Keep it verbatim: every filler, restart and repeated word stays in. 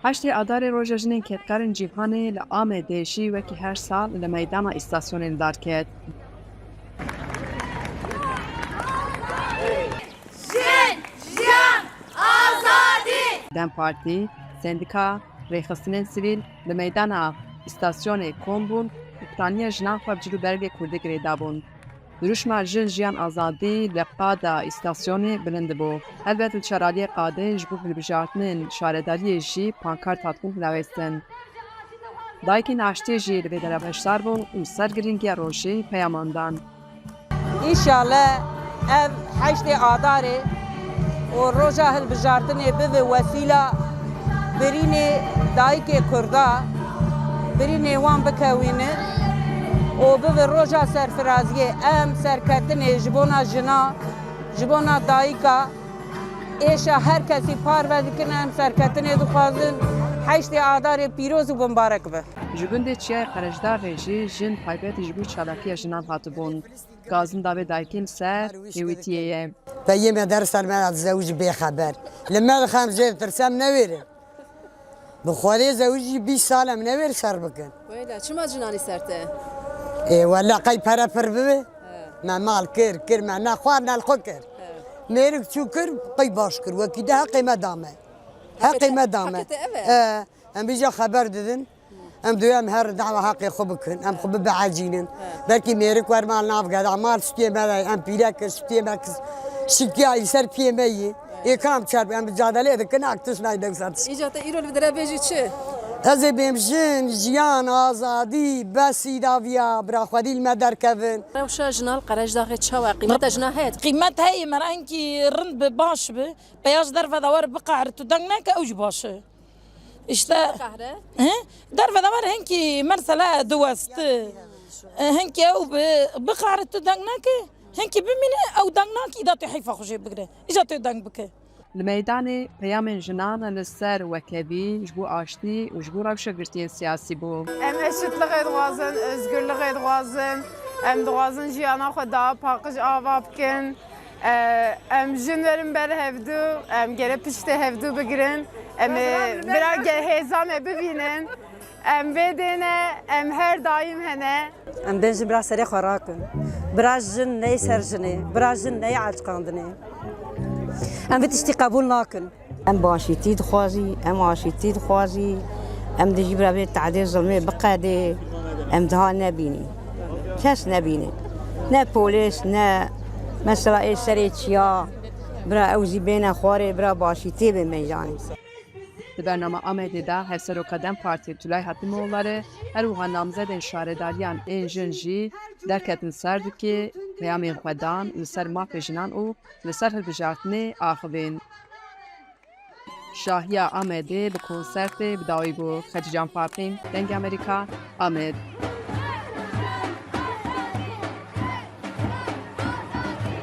Heştê Adarê Roja Jinên Kedkarên Cîhanê li Amedê jî wekî her sal li meydana îstasyonê li dar ket. Jin, jiyan, azadî! DEM Partî, sendîka, rêxistinên sivîl li meydana îstasyonê kom bûn û piraniya jinan xwe bi cil û bergê kurdî girêdabûn. Dirûşma Jin, Jiyan, Azadî li qada îstasyonê bilind dibû. Helbet li çaraliyê qadê ji bo hilbijartinên şaredariyê jî pankart hatibûn hilawêstin. Dayikên aştiyê jî li vê derê beşdar bûn û ser girîngiya rojê peyaman dan. Înşallah ev heştê Adarê û roja hilbijartinê bibe wesîla birînê dayikê Kurda, birînê wan bikewîne û bibe roja serfiraziyê. Em serketinê ji bona jina, ji bona dayika, êşa her kesî parve dikin, em serketinê dixwazin. Heştê Adarê pîroz û bimbarek be. Ji gundê Çiyayê Qerejdaxê jî jin taybetî ji bo çalakiya jinan hatibûn. Gazinda vê dayikê li ser hêwîtiyê ye. Peyê me der ser me zewicî bêxeber. Li me dixem jê ditirse em newêrin. Bi Xwedê zewicî bîst sal em newêr ser bikin. Weyla, çima jinanî ser te? Ê, wela qey pere pir bibe. He. Me mal kir, kir, me ne xwar, ne li xwe kir. He. Mêrik çû kir, qey baş kir. Wekî de heqê me da me. Heqê Heqê te, me da me. Heqê te ev e? E, em vîca xeber didin. Em duyem her dawa heqê xwe bikin. Em xwe bibehecînin. He. Belkî mêrik wer mal navgeda. Mal stûyê me de, em pîre kir, stûyê me kir. Şikiya li ser piyê me yî. Ê kam çer em cadelê dikin, ak tişt nayê dewsa tişt. Îca te îro li vê derê bêjî çi? Ez ê bêm jin, jiyan, azadî, besî daviya, bira xwedî li me derkevin. Rewşa jinan li Qerejdaxê çawa? Qîmeta jinan heye? Qîmet heye, me re hinkî rind bi, baş bi. Peya ji derve de were biqehre tu deng neke, ew jî baş e. Îşte, Qehre? He? Derve de were hinkî mesela diwesti. E, hinkî ew bi, biqehre tu deng neke, hinkî bimîne, ew deng nake, îda tu heyfa xwe jê bigire. Îca tu deng bike. Li meydanê peyamên jinan li ser wekevî, ji bo aştî û ji bo rewşa girtiyên siyasî bû. Em eşitliğê dixwazin, özgürlüğê dixwazin. Em dixwazin jiyana xwe daha paqij ava bikin. E, em jin werin ber hevdû, em gere piştê hevdû bigirin. Em ê bira ge-, hêza me bibînin. Em vê dê ne, em her daîm hene. Em bên jin bira serê xwe rakin. Bira jin ney ser jinê, bira jin ney aciqandinê. Em vê tiştî qebûl nakin. Em başîtî dixwazî, em aşîtî dixwazî, em dijî bira vê tehdê zilmê biqedê, em daha nebînî. Kes nebînî. Ne polîs, ne mesela ê serê çiya, bira ew zî bêne xwarê, bira başîtî bê meydanê. Di bernama Amedê de Hevseroka DEM Partî Tulay Hatimoğulları, her wiha namzedên şaredariyan ên jin jî derketin ser dikê, peyamên xwe dan li ser mafê jinan û li ser hilbijartinê axivîn. Şahiya Amedê bi konsertê bi dawî bû. Xecîcan Farqîn, Dengê Amerîka, Amed.